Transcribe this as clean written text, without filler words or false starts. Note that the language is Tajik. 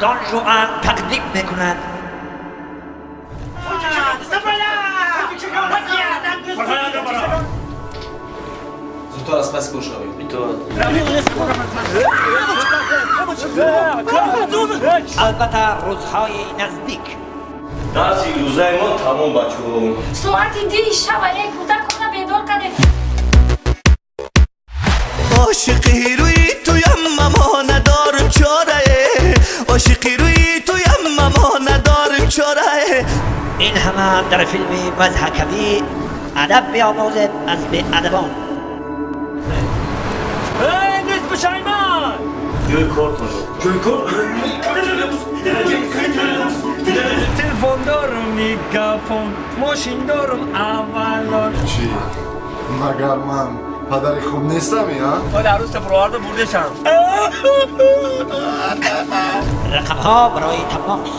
Дон Жуан тақдим мекунад. Зудтар аз паси кор шавед. Албатта, рӯзҳои наздик. Дарси рӯзаи мо тамом, бачаҳо. Соати 2 шаба як кӯдакона бедор кардем. Ошиқи рӯи туям, мамо, надорам чорае. Ошиқи рӯи туям, мамо, надорам чорае. Ин ҳама дар филми мазҳакавӣ «Адаб биомӯзед аз беадабон». Нест пушайман. Ҷои кортон. Ҷои кор. Телефон дорум, мегафон, мошин дорум, аввалон. Чӣ, магар ман падари хуб нестам, я? Дар рӯз тафроварда бурдешам. Рақамҳо барои тамос.